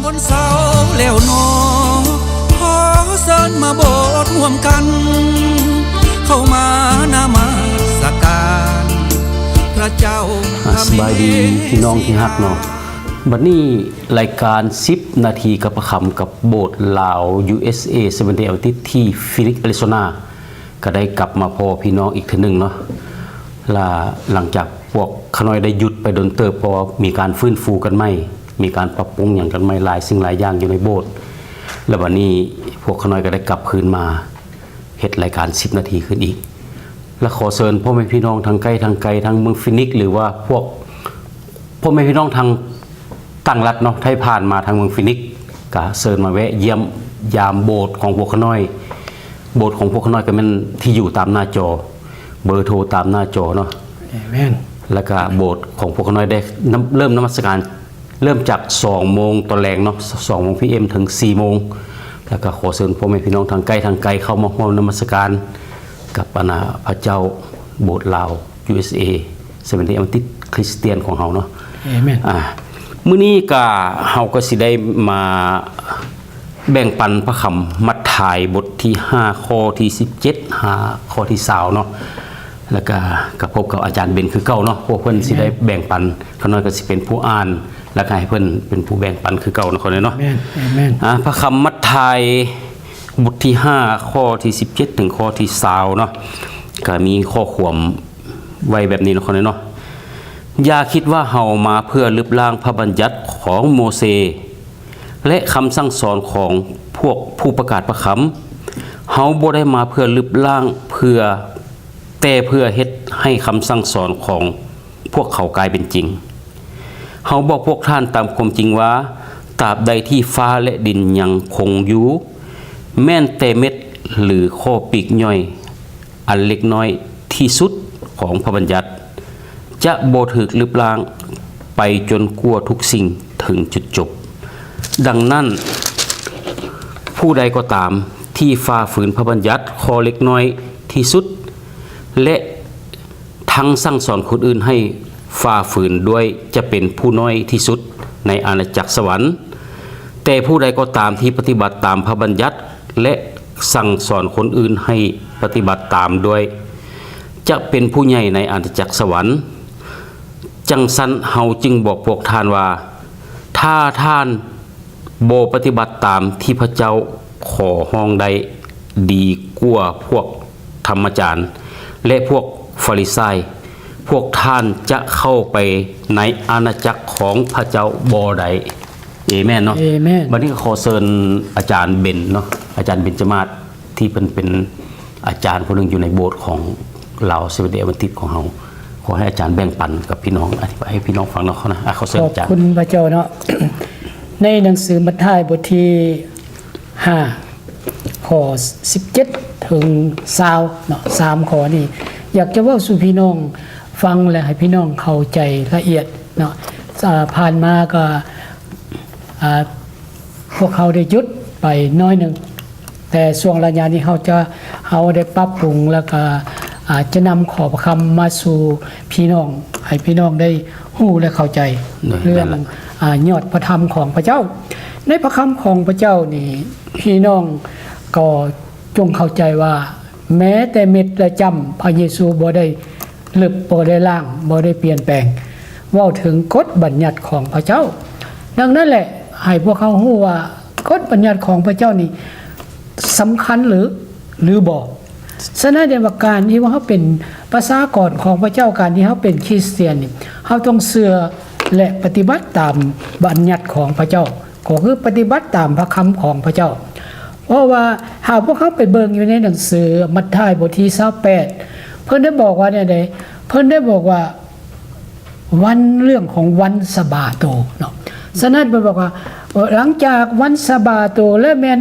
ຄົນເຊົາແລ້ວໜໍ ຂໍເຊີນມາໂບດຮ່ວມກັນ ເຂົ້າມານະມັດສະການພະເຈົ້າ. ອ່າ ສະບາຍດີພີ່ນ້ອງທີ່ຮັກເນາະ, ບັດນີ້ລາຍການສິບນາທີກັບພະຄຳ ກັບໂບດລາວ ຢູເອສເອ Seventh-day Adventist ທີ່ຟີນິກ ແອຣິໂຊນາ ກໍໄດ້ກັບມາພໍ້ພີ່ນ້ອງອີກເທື່ອໜຶ່ງເນາະ. ລະ ຫຼັງຈາກພວກຂ້ານ້ອຍໄດ້ຢຸດໄປດົນເຕີບ ເພາະວ່າມີການຟື້ນຟູກັນໃໝ່ ມີການປັບປຸງຫຍັງກັນໃໝ່ ຫຼາຍສິ່ງຫຼາຍຢ່າງຢູ່ໃນໂບດ, ແລະ ບັດນີ້ພວກຂ້ານ້ອຍກໍໄດ້ກັບຄືນມາເຮັດລາຍການສິບນາທີຄືນອີກ. ລະ ຂໍເຊີນພໍ່ແມ່ພີ່ນ້ອງທາງໃກ້ທາງໄກ ທາງເມືອງຟີນິກ ຫຼືວ່າພວກ ພໍ່ແມ່ພີ່ນ້ອງທາງຕ່າງລັດເນາະ ທີ່ຜ່ານມາທາງເມືອງຟີນິກ ກະເຊີນມາແວະຢ້ຽມຢາມໂບດຂອງພວກຂ້ານ້ອຍ. ໂບດຂອງພວກຂ້ານ້ອຍກໍແມ່ນທີ່ຢູ່ຕາມໜ້າຈໍ, ເບີໂທຕາມໜ້າຈໍເນາະ. ແມ່ນ. ແລ້ວກະໂບດຂອງພວກຂ້ານ້ອຍໄດ້ນຳ ເລີ່ມນະມັດສະການ ເລີ່ມຈາກສອງໂມງຕອນແລງເນາະ, ສອງໂມງ ພີເອັມ ເຖິງສີ່ໂມງ. ແລ້ວກະຂໍເຊີນພໍ່ແມ່ພີ່ນ້ອງທາງໃກ້ທາງໄກເຂົ້າມາຮ່ວມນະມັດສະການກັບອັນນາ ພະເຈົ້າ ໂບດລາວ ຢູເອສເອ Seventh-day Adventist ຄຣິສຕຽນຂອງເຮົາເນາະ. ອາ ມື້ນີ້ກະ ເຮົາກໍຊິໄດ້ມາແບ່ງປັນພະຄຳມັດທາຍ ບົດທີຫ້າ ຂໍ້ທີສິບເຈັດ ຫາຂໍ້ທີຊາວເນາະ. ແລ້ວກະ ກໍພົບກັບອາຈານເບັນຄືເກົ່າເນາະ, ພວກເພິ່ນຊິໄດ້ແບ່ງປັນ, ຂ້ານ້ອຍກໍຊິເປັນຜູ້ອ່ານ ແລ້ວກະໃຫ້ເພິ່ນເປັນຜູ້ແບ່ງປັນຄືເກົ່າເນາະ ຂ້ານ້ອຍເນາະ. ອາ ພະຄຳມັດທາຍ ບົດທີຫ້າ ຂໍ້ທີສິບເຈັດ ເຖິງຂໍ້ທີຊາວເນາະ, ກໍມີຂໍ້ຄວາມໄວ້ແບບນີ້ເນາະ ຂ້ານ້ອຍເນາະ. ຢ່າຄິດວ່າເຮົາມາເພື່ອລຶບລ້າງພະບັນຍັດຂອງໂມເຊ ແລະ ຄຳສັ່ງສອນຂອງພວກຜູ້ປະກາດພະຄຳ. ເຮົາບໍ່ໄດ້ມາເພື່ອລຶບລ້າງ ເພື່ອ ແຕ່ເພື່ອເຮັດໃຫ້ຄຳສັ່ງສອນຂອງພວກເຂົາກາຍເປັນຈິງ. ເຮົາບອກພວກທ່ານຕາມຄວາມຈິງວ່າ, ຕາບໃດທີ່ຟ້າ ແລະ ດິນຍັງຄົງຢູ່, ແມ່ນແຕ່ເມັດ ຫຼື ຂໍ້ປີກຍ່ອຍອັນເລັກນ້ອຍທີ່ສຸດຂອງພະບັນຍັດ ຈະບໍ່ຖືກລຶບລ້າງໄປຈົນກວ່າທຸກສິ່ງເຖິງຈຸດຈົບ. ດັ່ງນັ້ນ, ຜູ້ໃດກໍຕາມທີ່ຝ່າຝືນພະບັນຍັດຂໍ້ເລັກນ້ອຍທີ່ສຸດ ແລະ ທັງສັ່ງສອນຄົນອື່ນໃຫ້ຝ່າຝືນດ້ວຍ ຈະເປັນຜູ້ນ້ອຍທີ່ສຸດໃນອານາຈັກສະຫວັນ. ແຕ່ຜູ້ໃດກໍຕາມທີ່ປະຕິບັດຕາມພະບັນຍັດ ແລະ ສັ່ງສອນຄົນອື່ນໃຫ້ປະຕິບັດຕາມດ້ວຍ ຈະເປັນຜູ້ໃຫຍ່ໃນອານາຈັກສະຫວັນ. ຈັ່ງຊັ້ນເຮົາຈຶ່ງບອກພວກທ່ານວ່າ, ຖ້າທ່ານບໍ່ປະຕິບັດຕາມທີ່ພະເຈົ້າຂໍຮ້ອງໄດ້ດີກວ່າພວກທຳມະຈານ ແລະ ພວກຟາຣິຊາຍ, ພວກທ່ານຈະເຂົ້າໄປໃນອານາຈັກຂອງພະເຈົ້າບໍ່ໄດ້. ເອແມນເນາະ. ເອແມນ. ບັດນີ້ກໍຂໍເຊີນອາຈານເບັນເນາະ, ອາຈານເບັນຈະມາດ ທີ່ເພິ່ນເປັນອາຈານຜູ້ໜຶ່ງຢູ່ໃນໂບດຂອງລາວ Seventh-day Adventist ຂອງເຮົາ. ຂໍໃຫ້ອາຈານແບ່ງປັນກັບພີ່ນ້ອງ, ອະທິບາຍໃຫ້ພີ່ນ້ອງຟັງເນາະ. ຂໍນະ, ອາ, ຂໍເຊີນອາຈານ. ຂອບຄຸນພະເຈົ້າເນາະ. ໃນໜັງສືມັດທາຍບົດທີຫ້າ ຂໍ້ສິບເຈັດເຖິງຊາວເນາະ, ສາມຂໍ້ນີ້ ຢາກຈະເວົ້າສູ່ພີ່ນ້ອງຟັງ ແລະ ໃຫ້ພີ່ນ້ອງເຂົ້າໃຈລະອຽດເນາະ. ອາ, ຜ່ານມາກໍ ອາ, ພວກເຮົາໄດ້ຢຸດໄປໜ້ອຍໜຶ່ງ, ແຕ່ຊ່ວງໄລຍະນີ້ເຮົາຈະ, ເຮົາໄດ້ປັບປຸງ ແລ້ວກໍ ອາ, ຈະນຳຂໍ້ພະຄຳມາສູ່ພີ່ນ້ອງ, ໃຫ້ພີ່ນ້ອງໄດ້ຮູ້ ແລະ ເຂົ້າໃຈເລື່ອງ, ອາ, ຍອດພະທຳຂອງພະເຈົ້າ. ໃນພະຄຳຂອງພະເຈົ້ານີ້, ພີ່ນ້ອງກໍຈົ່ງເຂົ້າໃຈວ່າ ແມ້ແຕ່ເມັດ ແລະ ຈ້ຳ ພະເຢຊູບໍ່ໄດ້ລຶບ, ບໍ່ໄດ້ລ້າງ, ບໍ່ໄດ້ປ່ຽນແປງ. ເວົ້າເຖິງກົດບັນຍັດຂອງພະເຈົ້າ. ດັ່ງນັ້ນແຫຼະ, ໃຫ້ພວກເຮົາຮູ້ວ່າກົດບັນຍັດຂອງພະເຈົ້ານີ້ສຳຄັນຫຼື, ຫຼືບໍ່. ສະນັ້ນເດວ່າການທີ່ວ່າເຮົາເປັນປະຊາກອນຂອງພະເຈົ້າ, ການທີ່ເຮົາເປັນຄຣິສຕຽນນີ້, ເຮົາຕ້ອງເຊື່ອ ແລະ ປະຕິບັດຕາມບັນຍັດຂອງພະເຈົ້າ. ກໍຄືປະຕິບັດຕາມພະຄຳຂອງພະເຈົ້າ. ເພາະວ່າຖ້າພວກເຮົາໄປເບິ່ງຢູ່ໃນໜັງສືມັດທາຍບົດທີຊາວແປດ ເພິ່ນໄດ້ບອກວ່າແນວໃດ? ເພິ່ນໄດ້ບອກວ່າວັນ, ເລື່ອງຂອງວັນສະບາໂຕເນາະ. ສະນັ້ນເພິ່ນບອກວ່າ ຫຼັງຈາກວັນສະບາໂຕແລ້ວແມ່ນ,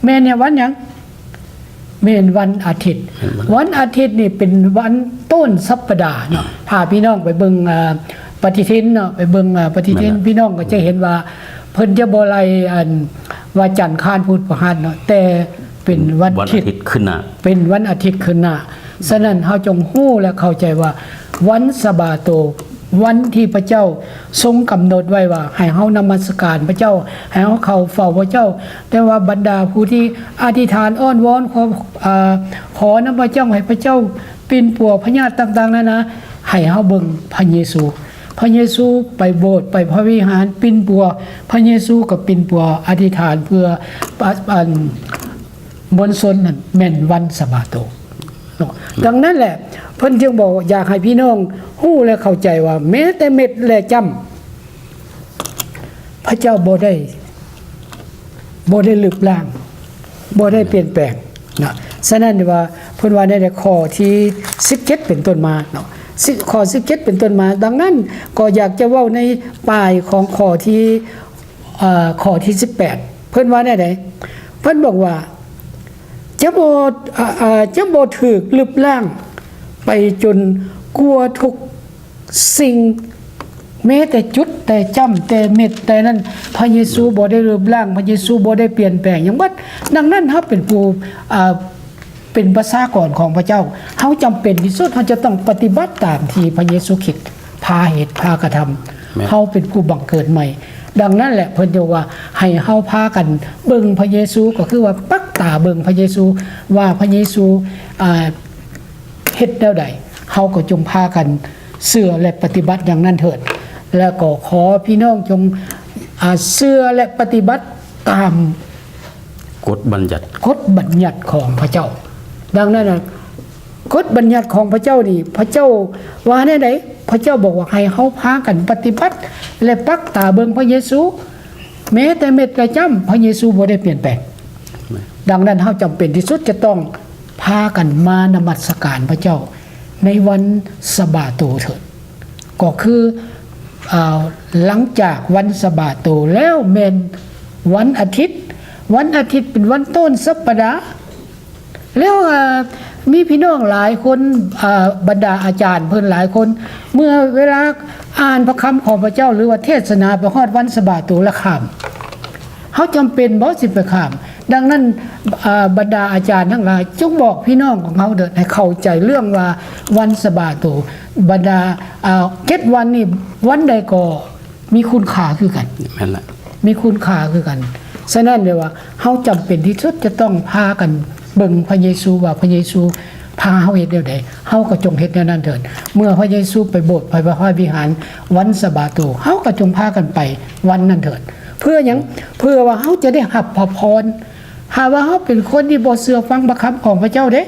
ແມ່ນໃນວັນຫຍັງ? ແມ່ນວັນອາທິດ. ວັນອາທິດນີ້ເປັນວັນຕົ້ນສັບປະດາເນາະ. ຖ້າພີ່ນ້ອງໄປເບິ່ງ, ອາ, ປະຕິທິນເນາະ, ໄປເບິ່ງ, ອາ, ປະຕິທິນ, ແມ່ນລະ. ພີ່ນ້ອງກໍຈະເຫັນວ່າເພິ່ນຈະບໍ່ໄລ່ອັນວ່າຈັນ ຄານ ພຸດ ພະຫັດເນາະ, ແຕ່ເປັນວັນອາທິດ, ວັນອາທິດຂຶ້ນໜ້າ, ເປັນວັນອາທິດຂຶ້ນໜ້າ. ສະນັ້ນເຮົາຈົ່ງຮູ້ ແລະ ເຂົ້າໃຈວ່າວັນສະບາໂຕ ວັນທີ່ພະເຈົ້າຊົງກຳນົດໄວ້ວ່າໃຫ້ເຮົານະມັດສະການພະເຈົ້າ, ໃຫ້ເຮົາເຂົ້າເຝົ້າພະເຈົ້າ. ແຕ່ວ່າບັນດາຜູ້ທີ່ອະທິຖານອ້ອນວອນ ຂໍ ເອີ ຂໍນຳພະເຈົ້າ ໃຫ້ພະເຈົ້າປິ່ນປົວພະຍາດຕ່າງໆນານາ, ໃຫ້ເຮົາເບິ່ງພະເຢຊູ. ພະເຢຊູໄປໂບດ, ໄປພະວິຫານ, ປິ່ນປົວ, ພະເຢຊູກໍປິ່ນປົວ, ອະທິຖານເພື່ອ ປະ ອັນ ມວນຊົນນັ້ນແມ່ນວັນສະບາໂຕເນາະ. ອືມ ດັ່ງນັ້ນແຫຼະ ເພິ່ນຈຶ່ງບອກ ຢາກໃຫ້ພີ່ນ້ອງຮູ້ ແລະ ເຂົ້າໃຈວ່າ ແມ້ແຕ່ເມັດ ແລະ ຈ້ຳ ພະເຈົ້າບໍ່ໄດ້ ບໍ່ໄດ້ລຶບລ້າງ, ບໍ່ໄດ້ປ່ຽນແປງນະ. ສະນັ້ນວ່າ ເພິ່ນວ່າໃນຂໍ້ທີສິບເຈັດເປັນຕົ້ນມາເນາະ, ຂໍ້ສິບເຈັດເປັນຕົ້ນມາ. ດັ່ງນັ້ນກໍຢາກຈະເວົ້າໃນປາຍຂອງຂໍ້ທີ ເອີ ຂໍ້ທີສິບແປດ ເພິ່ນວ່າແນວໃດ? ເພິ່ນບອກວ່າ ຈະບໍ່ ເອີ ເອີ ຈະບໍ່ຖືກລຶບລ້າງໄປຈົນກວ່າທຸກສິ່ງ, ແມ້ແຕ່ຈຸດ, ແຕ່ຈ້ຳ, ແຕ່ເມັດ, ແຕ່ນັ້ນ, ພະເຢຊູບໍ່ໄດ້ລຶບລ້າງ, ພະເຢຊູບໍ່ໄດ້ປ່ຽນແປງຫຍັງເບິດ. ດັ່ງນັ້ນ ເຮົາເປັນຜູ້ ເອີ ເປັນປະຊາກອນຂອງພະເຈົ້າ, ເຮົາຈຳເປັນທີ່ສຸດ ເຮົາຈະຕ້ອງປະຕິບັດຕາມທີ່ພະເຢຊູຄຣິດພາເຮັດ ພາກະທຳ. ແມ່ນ. ເຮົາເປັນຜູ້ບັງເກີດໃໝ່. ດັ່ງນັ້ນແຫຼະ ເພິ່ນຈຶ່ງວ່າໃຫ້ເຮົາພາກັນເບິ່ງພະເຢຊູ, ກໍຄືວ່າປັກຕາເບິ່ງພະເຢຊູ ວ່າພະເຢຊູ ອ່າ ເຮັດແນວໃດ, ເຮົາກໍຈົ່ງພາກັນເຊື່ອ ແລະ ປະຕິບັດຢ່າງນັ້ນເຖີດ. ແລ້ວກໍຂໍພີ່ນ້ອງຈົ່ງ ອ່າ ເຊື່ອ ແລະ ປະຕິບັດຕາມ ກົດບັນຍັດ ກົດບັນຍັດຂອງພະເຈົ້າ. ດັ່ງນັ້ນນະ ກົດບັນຍັດຂອງພະເຈົ້ານີ້ ພະເຈົ້າວ່າແນວໃດ? ພະເຈົ້າບອກວ່າໃຫ້ເຮົາພາກັນປະຕິບັດ ແລະ ປັກຕາເບິ່ງພະເຢຊູ. ແມ້ແຕ່ເມັດກະຈ້ຳ ພະເຢຊູບໍ່ໄດ້ປ່ຽນແປງ. ແມ່ນ. ດັ່ງນັ້ນ ເຮົາຈຳເປັນທີ່ສຸດຈະຕ້ອງພາກັນມານະມັດສະການພະເຈົ້າໃນວັນສະບາໂຕເຖີດ. ກໍຄື ອ່າ ຫຼັງຈາກວັນສະບາໂຕແລ້ວແມ່ນວັນອາທິດ. ວັນອາທິດເປັນວັນຕົ້ນສັບປະດາ. ແລ້ວ ເອີ ມີພີ່ນ້ອງຫຼາຍຄົນ ເອີ ບັນດາອາຈານເພິ່ນຫຼາຍຄົນ ເມື່ອເວລາອ່ານພະຄຳຂອງພະເຈົ້າ ຫຼືວ່າເທດສະໜາໄປຮອດວັນສະບາໂຕລະຂ້າມ, ເຮົາຈຳເປັນບໍ່ຊິໄປຂ້າມ? ດັ່ງນັ້ນ ເອີ ບັນດາອາຈານທັງຫຼາຍ ຈົ່ງບອກພີ່ນ້ອງຂອງເຮົາເດີ ໃຫ້ເຂົ້າໃຈເລື່ອງວ່າວັນສະບາໂຕ. ບັນດາ ເອີ ເຈັດວັນນີ້ ວັນໃດກໍ ມີຄຸນຄ່າຄືກັນ. ແມ່ນລະ. ມີຄຸນຄ່າຄືກັນ. ສະນັ້ນເລີຍວ່າ ເຮົາຈຳເປັນທີ່ສຸດຈະຕ້ອງພາກັນເບິ່ງພະເຢຊູ ວ່າພະເຢຊູພາເຮົາເຮັດແນວໃດ, ເຮົາກໍຈົ່ງເຮັດແນວນັ້ນເຖີດ. ເມື່ອພະເຢຊູໄປໂບດ ໄປພະວິຫານວັນສະບາໂຕ, ເຮົາກໍຈົ່ງພາກັນໄປວັນນັ້ນເຖີດ. ເພື່ອຫຍັງ? ເພື່ອວ່າເຮົາຈະໄດ້ຮັບພະພອນ. ຫາກວ່າເຮົາເປັນຄົນທີ່ບໍ່ເຊື່ອຟັງພະຄຳຂອງພະເຈົ້າເດ້,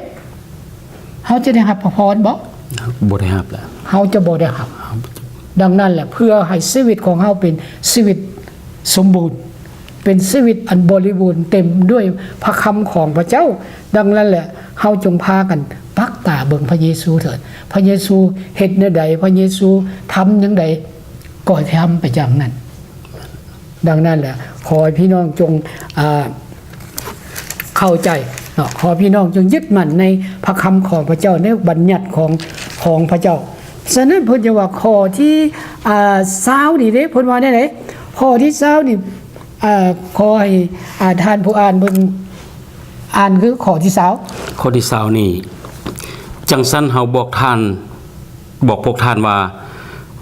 ເຮົາຈະໄດ້ຮັບພະພອນບໍ່? ບໍ່ໄດ້ຮັບລະ. ເຮົາຈະບໍ່ໄດ້ຮັບ. ດັ່ງນັ້ນແຫຼະ ເພື່ອໃຫ້ຊີວິດຂອງເຮົາເປັນຊີວິດສົມບູນ, ເປັນຊີວິດອັນບໍລິບູນເຕັມດ້ວຍພະຄຳຂອງພະເຈົ້າ, ດັ່ງນັ້ນແຫຼະ ເຮົາຈົ່ງພາກັນປັກຕາເບິ່ງພະເຢຊູເຖີດ. ພະເຢຊູເຮັດແນວໃດ, ພະເຢຊູທຳຫຍັງໃດ, ກໍໃຫ້ທຳໄປຢ່າງນັ້ນ. ດັ່ງນັ້ນແຫຼະ ຂໍໃຫ້ພີ່ນ້ອງຈົ່ງ ອ່າ ເຂົ້າໃຈເນາະ, ຂໍພີ່ນ້ອງຈົ່ງຍຶດໝັ້ນໃນພະຄຳຂອງພະເຈົ້າ, ໃນບັນຍັດຂອງ ຂອງພະເຈົ້າ. ສະນັ້ນເພິ່ນຈະວ່າຂໍ້ທີ ອ່າ ຊາວນີ້ເດ້, ເພິ່ນວ່າແນວໃດ? ຂໍ້ທີຊາວນີ້ ອ່າ ຂໍໃຫ້ ອ່າ ທ່ານຜູ້ອ່ານເພິ່ນອ່ານ ຄືຂໍ້ທີຊາວ. ຂໍ້ທີຊາວນີ້, ຈັ່ງຊັ້ນເຮົາບອກທ່ານ ບອກພວກທ່ານວ່າ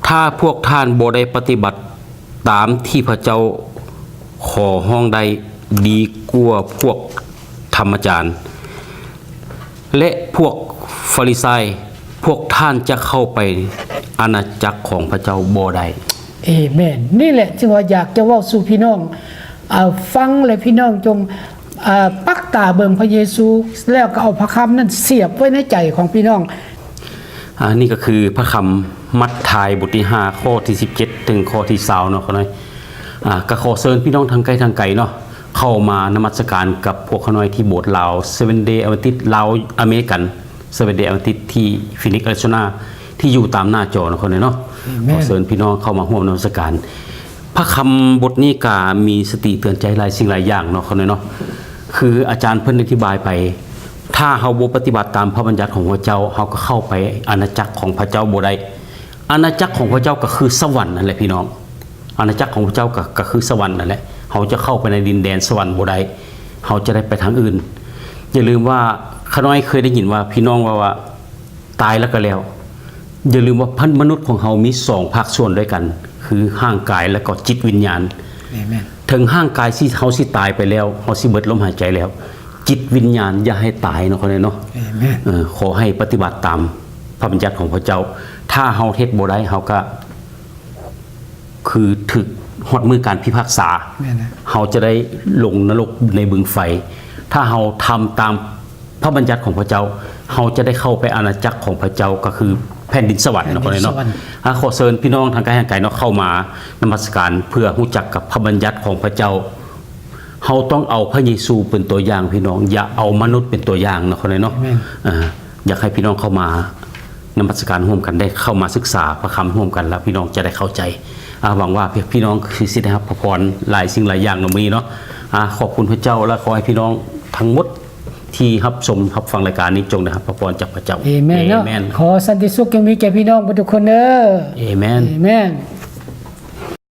ຖ້າພວກທ່ານບໍ່ໄດ້ປະຕິບັດຕາມທີ່ພະເຈົ້າຂໍຮ້ອງໄດ້ ດີກວ່າພວກທຳມະຈານ ແລະ ພວກຟາຣິໄຊ, ພວກທ່ານຈະເຂົ້າໄປອານາຈັກຂອງພະເຈົ້າບໍ່ໄດ້. ເອແມນ. ນີ້ແຫຼະຈຶ່ງວ່າຢາກຈະເວົ້າສູ່ພີ່ນ້ອງ ອ່າ ຟັງ ແລະ ພີ່ນ້ອງຈົ່ງ ອ່າ ປັກຕາເບິ່ງພະເຢຊູ ແລ້ວກໍເອົາພະຄຳນັ້ນສຽບໄວ້ໃນໃຈຂອງພີ່ນ້ອງ. ອ່າ ນີ້ກໍຄືພະຄຳມັດທາຍ ບົດທີຫ້າ ຂໍ້ທີສິບເຈັດ ເຖິງຂໍ້ທີຊາວເນາະ ຂ້ານ້ອຍ. ອ່າ ກໍຂໍເຊີນພີ່ນ້ອງທາງໃກ້ທາງໄກເນາະ ເຂົ້າມານະມັດສະການກັບພວກຂ້ານ້ອຍທີ່ໂບດລາວ Seventh Day Adventist ລາວອາເມລິກັນ Seventh Day Adventist ທີ່ Phoenix Arizona ທີ່ຢູ່ຕາມໜ້າຈໍເນາະ ຂ້ານ້ອຍເນາະ. ແມ່ນ. ຂໍເຊີນພີ່ນ້ອງເຂົ້າມາຮ່ວມນະມັດສະການ. ພະຄຳບົດນີ້ກະມີສະຕິເຕືອນໃຈຫຼາຍສິ່ງຫຼາຍຢ່າງເນາະ ຂ້ານ້ອຍເນາະ. ຄືອາຈານເພິ່ນອະທິບາຍໄປ, ຖ້າເຮົາບໍ່ປະຕິບັດຕາມພະບັນຍັດຂອງພະເຈົ້າ, ເຮົາກໍເຂົ້າໄປອານາຈັກຂອງພະເຈົ້າບໍ່ໄດ້. ອານາຈັກຂອງພະເຈົ້າກໍຄືສະຫວັນນັ້ນແຫຼະ ພີ່ນ້ອງ. ອານາຈັກຂອງພະເຈົ້າກໍ ກໍຄືສະຫວັນນັ້ນແຫຼະ. ເຮົາຈະເຂົ້າໄປໃນດິນແດນສະຫວັນບໍ່ໄດ້. ເຮົາຈະໄດ້ໄປທາງອື່ນ. ຢ່າລືມວ່າ ຂ້ານ້ອຍເຄີຍໄດ້ຍິນວ່າ ພີ່ນ້ອງເວົ້າວ່າ ຕາຍແລ້ວກໍແລ້ວ. ຢ່າລືມວ່າພັນມະນຸດຂອງເຮົາມີສອງພາກສ່ວນດ້ວຍກັນ ຄືຮ່າງກາຍ ແລະກໍຈິດວິນຍານ. ອາເມນ. ເຖິງຮ່າງກາຍຊິ ເຮົາຊິຕາຍໄປແລ້ວ ເຮົາຊິເບິດລົມຫາຍໃຈແລ້ວ ຈິດວິນຍານຢ່າໃຫ້ຕາຍເນາະ ເນາະ. ອາເມນ. ເອີ ຂໍໃຫ້ປະຕິບັດຕາມພະບັນຍັດຂອງພະເຈົ້າ. ຖ້າເຮົາເຮັດບໍ່ໄດ້ ເຮົາກະ ຄືຖືກຮອດມື້ການພິພາກສາ. ແມ່ນນະ. ເຮົາຈະໄດ້ລົງນະລົກໃນບຶງໄຟ. ຖ້າເຮົາທຳຕາມພະບັນຍັດຂອງພະເຈົ້າ ເຮົາຈະໄດ້ເຂົ້າໄປອານາຈັກຂອງພະເຈົ້າ ກໍຄືແຜ່ນດິນສະຫວັນເນາະ ແຜ່ນດິນສະຫວັນ. ເນາະ. ອາ ຂໍເຊີນພີ່ນ້ອງທາງໄກຫ່າງໄກເນາະ ເຂົ້າມານະມັດສະການ ເພື່ອຮູ້ຈັກກັບພະບັນຍັດຂອງພະເຈົ້າ. ເຮົາຕ້ອງເອົາພະເຢຊູເປັນຕົວຢ່າງພີ່ນ້ອງ ຢ່າເອົາມະນຸດເປັນຕົວຢ່າງເນາະ ເນາະ. ແມ່ນ. ອາ ຢາກໃຫ້ພີ່ນ້ອງເຂົ້າມານະມັດສະການຮ່ວມກັນ ໄດ້ເຂົ້າມາສຶກສາພະຄຳຮ່ວມກັນ ແລ້ວພີ່ນ້ອງຈະໄດ້ເຂົ້າໃຈ. ອາ ຫວັງວ່າ ພີ່ ພີ່ນ້ອງຄືຊິໄດ້ຮັບພະພອນຫຼາຍສິ່ງຫຼາຍຢ່າງໃນມື້ນີ້ເນາະ. ອາ ຂອບຄຸນພະເຈົ້າ ແລະ ຂໍໃຫ້ພີ່ນ້ອງທັງໝົດທີ່ຮັບຊົມຮັບຟັງລາຍການນີ້ ຈົ່ງໄດ້ຮັບພະພອນຈາກພະເຈົ້າ. ອາເມນເນາະ. ອາເມນ. ຂໍສັນຕິສຸກຈົ່ງມີແກ່ພີ່ນ້ອງເບິດທຸກຄົນເດີ. ອາເມນ. ອາເມນ.